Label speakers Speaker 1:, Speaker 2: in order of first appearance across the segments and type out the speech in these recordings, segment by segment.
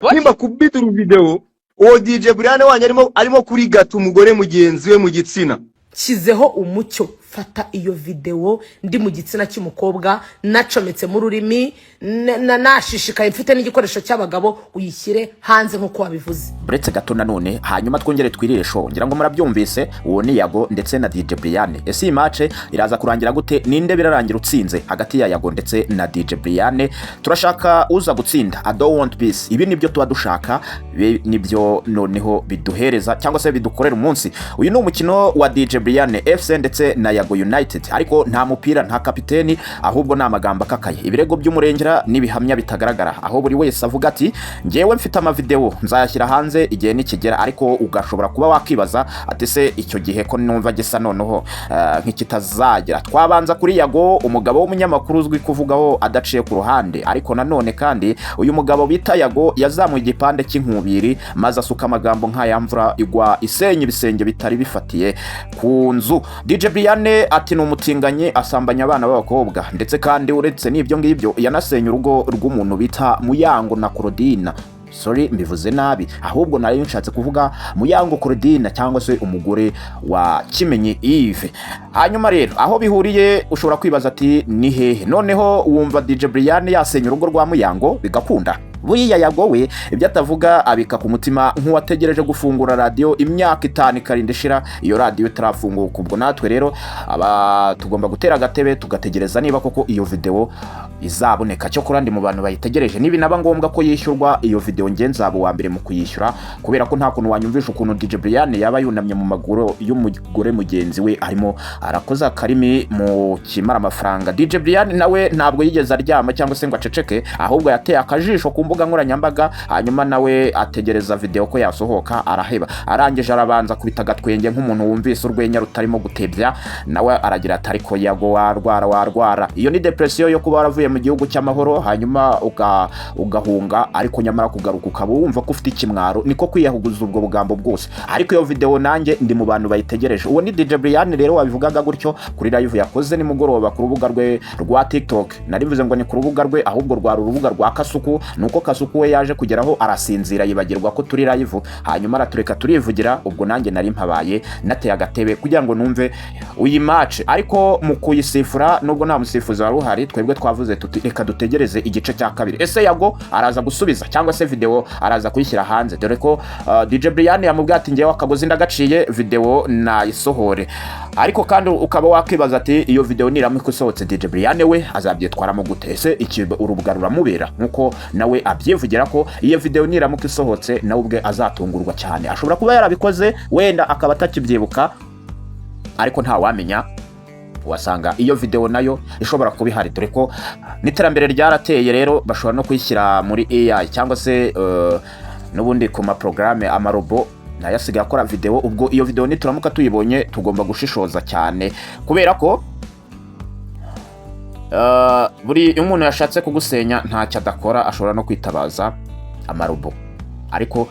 Speaker 1: Nimba kubita uruvideo uwo DJ Brian wanyu arimo kurigata umugore mugenzi we mu gitsina.
Speaker 2: Nshyizeho umucyo. Fata iyo videwo ndi mu gitsina cy'umukobwa, nacometsemo ururimi, nashishikaye, mfite n'igikoresho cy'abagabo, uyishyire hanze nk'uko wabivuze.
Speaker 3: Buretse gato nanone, hanyuma twongere twirire show. Ngira ngo murabyumvise, uwo ni Yago ndetse na DJ Brian. Ese iyi match iraza kurangira gute? Ninde birarangira utsinze hagati ya Yago ndetse na DJ Brian? Turashaka uza gutsinda. I don't want peace. Ibi nibyo tuba dushaka, ibi nibyo noneho biduhereza cyangwa se bidukorera umunsi. Uyu ni umukino wa DJ Brian FC ndetse na Yago United, ariko nta mupira, nta kapiteni, ahubwo ni amagambo akakaye, ibirego by'umurengera n'ibihamya bitagaragara, aho buri wese avuga ati: "Ngewe mfite amavideo, nzayashyira hanze igihe nikigera." Ariko ugashobora kuba wakibaza ati: "Se icyo gihe ko numva gisa noneho nk'ikitazagera?" Twabanza kuri Yago, umugabo w'umunyamakuru uzwi kuvugaho adaciye ku ruhande. Ariko nanone kandi uyu mugabo bita Yago yazamuye igipande cy'inkubiri, maze asuka amagambo nk'aya mvura igwa isenya ibisenge bitari bifatiye ku nzu. DJ Brian ati ni umutinganyi, asambanya abana b'abakobwa, ndetse kandi uretse n'ibyo ngibyo yanasenye urugo rw'umuntu bita Muyango na Claudine. Sorry, mbivuze nabi, ahubwo nari nshatse kuvuga Muyango Claudine cyangwa se umugore wa Kimenyi Yves. Hanyuma rero aho bihuriye, ushobora kwibaza ati: "Ni hehe?" Noneho wumva DJ Brian yasenya urugo rwa Muyango bigakunda? Buriya Yago we ibyo atavuga abika ku mutima nk'uwategereje gufungura radiyo imyaka 5 ikarinda ishira iyo radiyo itarafunguka. Ubwo natwe rero aba tugomba gutera agatebe tugategereza niba koko iyo videwo izaboneka. Cyokora ndi mu bantu bayitegereje. Nibinaba ngombwa ko yishyurwa iyo videwo, nge nzaba uwa mbere mu kuyishyura, kubera ko nta kuntu wanyumvisha ukuntu DJ Brian yaba yunamye mu maguru y'umugore mugenzi we, arimo arakoza akarimi mu kimara amafaranga. DJ Brian nawe ntabwo yigeze aryama cyangwa se ngo aceceke, ahubwo yateye akajisho ku mbuga nkoranyambaga, hanyuma nawe ategereza video ko yasohoka, araheba. Arangije arabanza kubita agatwenge nk'umuntu wumvise urwenya rutarimo gutebya, nawe aragira ati: "Ariko Yago warwara, warwara." Iyo ni depression yo kuba waravuye mu gihugu cy'amahoro, hanyuma ugahunga, ariko nyamara kugaruka ukaba wumva ko ufite ikimwaro. Niko kwiyahuguza ubwo bugambo bwose. Ariko iyo video nanjye ndi mu bantu bayitegereje. Uwo ni DJ Brian rero wabivugaga gutyo kuri live yakoze nimugoroba ku rubuga rwe rwa TikTok. Narivuze ngo ni ku rubuga rwe, ahubwo rwari urubuga rwa Kasuku. Nuko Kasuku we yaje kugeraho arasinzira, yibagirwa ko turi live, hanyuma aratureka turivugira. Ubwo nanjye nari mpabaye, nateye agatebe kugira ngo numve uyi match. Ariko mu kuyisifura, nubwo nta musifuzi wari uhari, twebwe twavuze tuti: "Reka dutegereze igice cya kabiri." Ese Yago araza gusubiza cyangwa se video araza kuyishyira hanze? Dore ko DJ Brian yamubwiye ati: "Ngewe akagozi ndagaciye, video nayisohore." Ariko kandi ukaba wakwibaza ati: "Iyo video niramuka isohotse, DJ Brian we azabyitwaramo gute?" Ese iki urubuga ruramubera? Nkuko nawe abyivugira ko iyo video niramuka isohotse nawe ubwe azatungurwa cyane. Ashobora kuba yarabikoze wenda akaba atakibyibuka, ariko ntawamenya, wasanga iyo video nayo ishobora kuba ihari, dore ko n'iterambere ryarateye. Rero bashobora no kuyishyira muri AI cyangwa se n'ubundi ku maporogaramu, amarobo nayo asigaye akora video. Ubwo iyo video nituramuka tuyibonye, tugomba gushishoza cyane, kubera ko buri iyo umuntu yashatse kugusenya ntacyo adakora, ashobora no kwitabaza amarobo. Ariko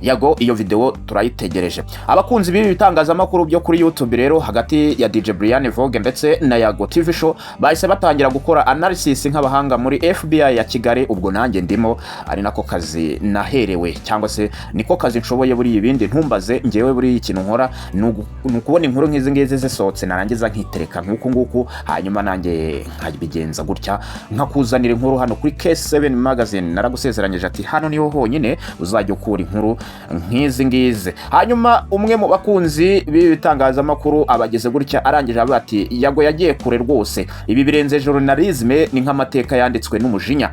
Speaker 3: Yago iyo video turayitegereje. Abakunzi b'ibi bitangazamakuru byo kuri YouTube rero, hagati ya DJ Brian Vogue ndetse na Yago TV Show, bahise batangira gukora analysis nk'abahanga muri FBI ya Kigali. Ubwo nanjye ndimo, ari nako kazi naherewe cyangwa se niko kazi nshoboye. Buri ibindi ntumbaze. Ngewe buri ikintu nkora ni ukubona inkuru nk'izi ngizi zisohotse, narangiza nkitereka nk'uku nguku, hanyuma nanjye nkabigenza gutya, nkakuzanira inkuru hano kuri K7 Magazine. Naragusezeranyije ati hano niho honyine uzajya ukura inkuru nk'izi ngizi. Hanyuma umwe mu bakunzi b'ibi bitangazamakuru abageze gutya, arangije avuga ati: "Yago yagiye kure rwose, ibi birenze journalisme, ni nk'amateka yanditswe n'umujinya."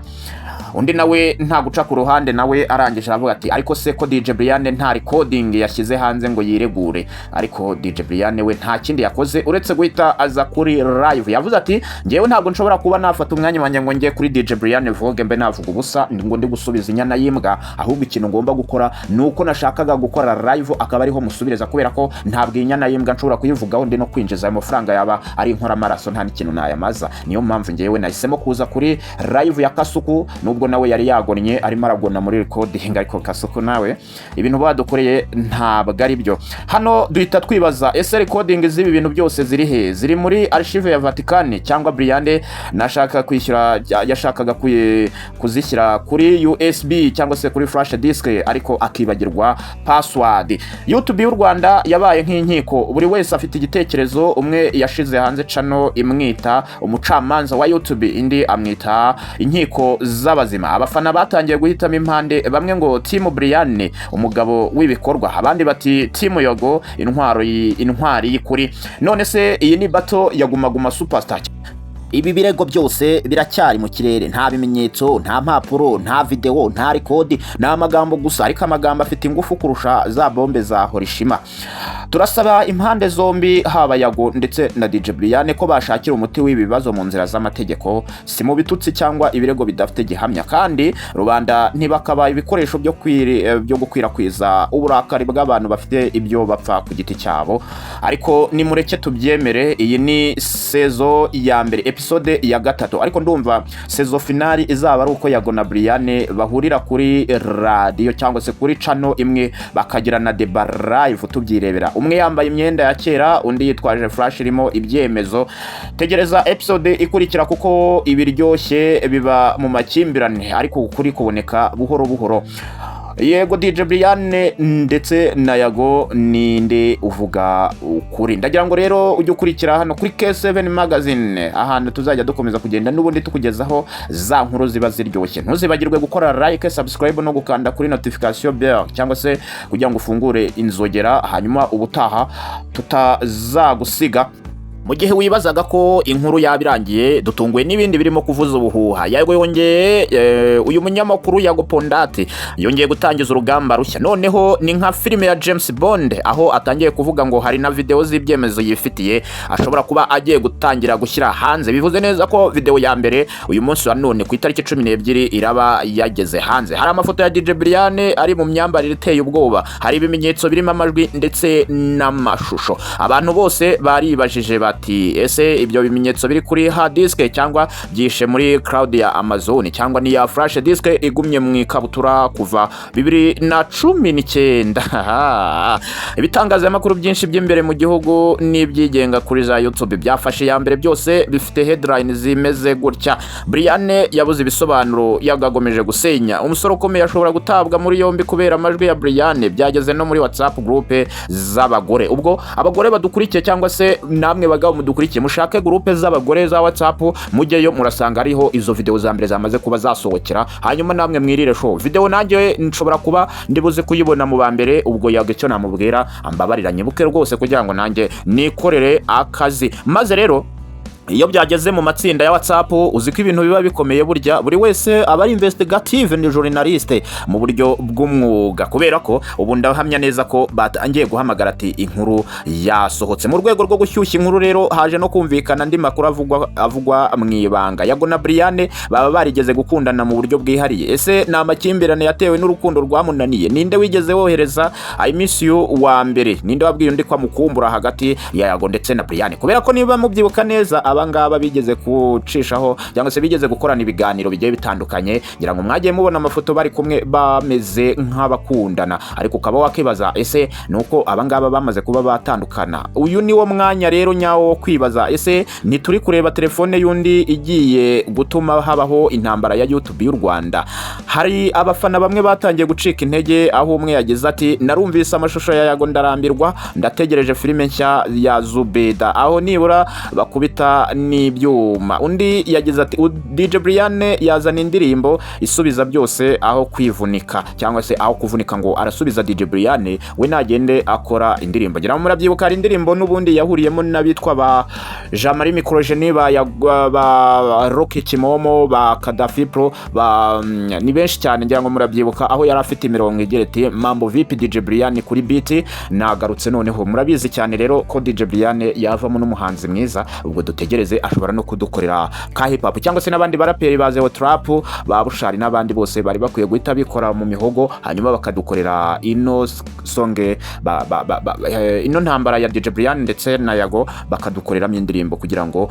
Speaker 3: Undi nawe nta guca ku ruhande, nawe arangije aravuga ati: "Ariko se ko DJ Brian nta recording yashyize hanze ngo yiregure?" Ariko DJ Brian we nta kindi yakoze uretse guhita aza kuri live. Yavuze ati: "Ngewe ntabwo nshobora kuba nafata umwanya wanjye ngo njye kuri DJ Brian Vogue mbe navuga ubusa ngo ndi gusubiza inyana y'imbwa. Ahubwo ikintu ngomba gukora ni uko nashakaga gukora live, akaba ariho musubiriza, kubera ko ntabwo inyana y'imbwa nshobora kuyivugaho ndi no kwinjiza ayo mafaranga, yaba ari inkoramaraso, nta n'ikintu nayamaza. Niyo mpamvu ngewe nahisemo kuza kuri live ya Kasuku." Nubwo Nubwo nawe yari yagonnye, arimo aragona muri recording, ariko Kasuku nawe ibintu badukoreye ntabwo ari byo. Hano duhita twibaza: ese recording z'ibi bintu byose ziri he? Ziri muri archive ya Vatican, cyangwa Brian nashaka kwishyura yashakaga kuzishyira kuri USB cyangwa se kuri flash disk, ariko akibagirwa password? YouTube y'u Rwanda yabaye nk'inkiko, buri wese afite igitekerezo. Umwe yashize hanze channel imwita umucamanza wa YouTube, indi amwita inkiko z'abazima. Abafana batangiye guhitamo impande, bamwe ngo "Team Brian, umugabo w'ibikorwa", abandi bati "Team Yago, intwaro intwari y'ikuri". None se iyi ni battle ya Guma Guma Superstar?
Speaker 4: Ibi birego byose biracyari mu kirere, nta bimenyetso, nta mpapuro, nta videwo, nta record,
Speaker 3: ni amagambo gusa, ariko amagambo afite ingufu kurusha za bombe za Hiroshima. Turasaba impande zombi, haba Yago ndetse na DJ Brian, ko bashakira umuti w'ibi bibazo mu nzira z'amategeko, si mu bitutsi cyangwa ibirego bidafite gihamya. Kandi rubanda ntibakaba ibikoresho byo gukwirakwiza uburakari bw'abantu bafite ibyo bapfa ku giti cyabo. Ariko nimureke tubyemere, iyi ni saison ya mbere, episode ya gatatu, ariko ndumva saison finale izaba ari uko Yago na Brian bahurira kuri radiyo cyangwa se kuri channel imwe, bakagira na débat live, tubyirebera, umwe yambaye imyenda ya kera, undi yitwaje flash irimo ibyemezo. Tegereza episode ikurikira, kuko ibiryoshye biba mu makimbirane, ariko ukuri kuboneka buhoro buhoro. Yego, DJ Brian ndetse na Yago, ninde uvuga ukuri? Ndagira ngo rero ujye ukurikira hano kuri K7 Magazine, ahantu tuzajya dukomeza kugenda n'ubundi tukugezaho za nkuru ziba ziryoshye. Ntuzibagirwe gukora like, subscribe no gukanda kuri notification bell, cyangwa se kugira ngo ufungure inzogera, hanyuma ubutaha tutazagusiga. Mu gihe wibazaga ko inkuru yaba irangiye, dutunguwe n'ibindi birimo kuvuza ubuhuha. Yago yongeye, uyu munyamakuru Yago Pondati yongeye gutangiza urugamba rushya. Noneho ni nka filime ya James Bond, aho atangiye kuvuga ngo hari na videwo z'ibyemezo yifitiye ashobora kuba agiye gutangira gushyira hanze. Bivuze neza ko videwo ya mbere uyu munsi wa none ku itariki 12 iraba yageze hanze. Hari amafoto ya DJ Brian ari mu myambarire iteye ubwoba, hari ibimenyetso birimo amajwi ndetse n'amashusho. Abantu bose baribajije bati: "Ese ibyo bimenyetso biri kuri hard disk, cyangwa byishe muri cloud ya Amazon, cyangwa ni ya flash disk igumye mu ikabutura kuva 2019?" Ibitangazamakuru byinshi by'imbere mu gihugu n'ibyigenga kuri za YouTube byafashe iya mbere, byose bifite headline zimeze gutya: "Brian yabuze ibisobanuro, yagagomeje gusenya", "Umusore ukomeye ashobora gutabwa muri yombi kubera amajwi ya Brian". Byageze no muri WhatsApp group z'abagore. Ubwo abagore badukurikiye, cyangwa se namwe bagabo mudukurikiye, mushake groupe z'abagore za WhatsApp, mujyeyo, murasanga hariho izo video za mbere zamaze kuba zasohokera, hanyuma namwe mwirire show. Video nanjye nshobora kuba ndibuze kuyibona mu ba mbere. Ubwo Yago icyo namubwira, ambabarira nyibuke rwose kugira ngo nanjye nikorere akazi. Maze rero iyo byageze mu matsinda ya WhatsApp, uzi ko ibintu biba bikomeye burya, buri wese aba ari investigative, ni journaliste mu buryo bw'umwuga, kubera ko ubu ndahamya neza ko batangiye guhamagara ati inkuru yasohotse. Mu rwego rwo gushyushya inkuru rero, haje no kumvikana andi makuru avugwa mu ibanga. Yago na Brian baba barigeze gukundana mu buryo bwihariye. Ese ni amakimbirane yatewe n'urukundo rwamunaniye? Ninde wigeze wohereza "I miss you" wa mbere? Ninde wabwiye undi ko amukumbura hagati ya Yago ndetse na Brian? Kubera ko niba mubyibuka neza, abangaba bigeze gucishaho cyangwa se bigeze gukorana ibiganiro bigiye bitandukanye. Ngira ngo mwagiye mubona amafoto bari kumwe, bameze nk'abakundana, ariko ukaba wakibaza: ese ni uko abangaba bamaze kuba batandukana? Uyu ni wo mwanya rero nyawo wo kwibaza: ese ntituri kureba telefone y'undi igiye gutuma habaho intambara ya YouTube y'u Rwanda? Hari abafana bamwe batangiye gucika intege, aho umwe yagize ati: "Narumvise amashusho ya Yago ndarambirwa, ndategereje filime nshya ya Zubeda aho nibura bakubita n'ibyuma." Undi yagize ati: "DJ Brian yazana indirimbo isubiza byose aho kwivunika, cyangwa se aho kuvunika ngo arasubiza DJ Brian, we nagende akora indirimbo." Ngira ngo murabyibuka, hari indirimbo n'ubundi yahuriyemo n'abitwa ba Jean Marie Microgenie, ba Rocky Kimomo, ba Kadafi Pro, ba ni benshi cyane. Ngira ngo murabyibuka, aho yari afite imirongo igira iti: "Mambo vipi, DJ Brian kuri beat, nagarutse noneho." Murabizi cyane rero ko DJ Brian yavamo n'umuhanzi mwiza. Ubwo dutegereze, ashobora no kudukorera ka hip hop, cyangwa se n'abandi baraperi ba Zeo Trap, ba Bushari n'abandi bose bari bakwiye guhita bikora mu mihogo, hanyuma bakadukorera ino song ino ntambara ya DJ Brian ndetse na Yago, bakadukoreramo indirimbo kugira ngo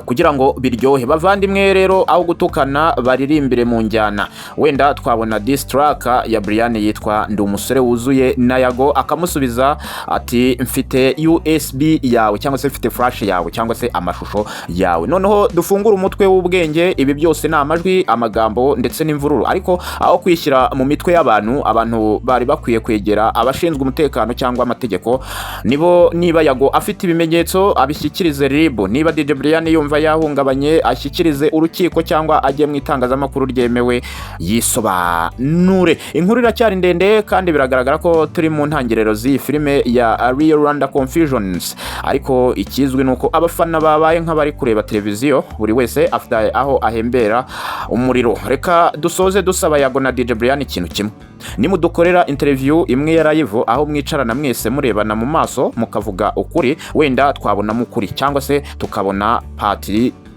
Speaker 3: Kugira ngo biryohe. Bavandimwe rero, aho gutukana baririmbire mu njyana. Wenda twabona diss track ya Brian yitwa "Ndi umusore wuzuye", na Yago akamusubiza ati "Mfite USB yawe", cyangwa se "Mfite flash yawe", cyangwa se amashusho yawe. Noneho dufungure umutwe w'ubwenge. Ibi byose ni amajwi, amagambo ndetse n'imvururu, ariko aho kwishyira mu mitwe y'abantu, abantu bari bakwiye kwegera abashinzwe umutekano cyangwa amategeko nibo. Niba Yago afite ibimenyetso, abishyikirize RIB. Niba DJ Brian yumva yahungabanye, ashyikirize urukiko cyangwa ajye mu itangazamakuru ryemewe yisobanure. Inkuru iracyari ndende kandi biragaragara ko turi mu ntangiriro z'iyi filime ya Real Rwanda Confusions, ariko ikizwi ni uko abafana babaye nk'abari kureba televiziyo, buri wese afite aho ahembera umuriro. Reka dusoze dusaba Yago na DJ Brian ikintu kimwe: nimudukorera interview imwe ya live, aho mwicarana mwese murebana mu maso, mukavuga ukuri, wenda twabonamo ukuri cyangwa se tukabona part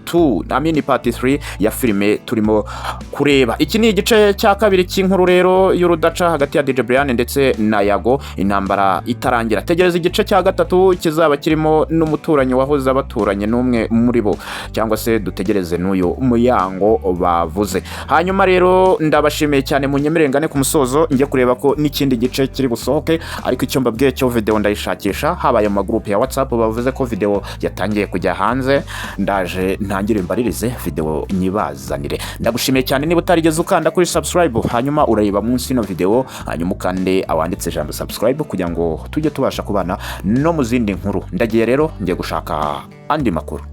Speaker 3: 2, I mean part 3 ya filime turimo kureba. Iki ni igice cya kabiri cy'inkuru rero y'urudaca hagati ya DJ Brian ndetse na Yago, intambara itarangira. Tegereza igice cya gatatu kizaba kirimo n'umuturanyi wahoze abaturanye n'umwe muri bo, cyangwa se dutegereze n'uyu muyango bavuze. Hanyuma rero ndabashimiye cyane, munyemerere ngane ku musozo, njye kureba ko n'ikindi gice kiri busohoke. Ariko icyo mbabwiye cyo, video ndayishakisha. Habaye mu magurupe ya WhatsApp, bavuze ko video yatangiye kujya hanze. Ndaje ntangire mbaririze video nyibazanire. Ndagushimiye cyane. Niba utarigeze ukanda kuri subscribe, hanyuma urareba munsi ino video, hanyuma ukande awanditse ijambo "subscribe" kugira ngo tujye tubasha kubana no mu zindi nkuru. Ndagiye rero, ngiye gushaka andi makuru.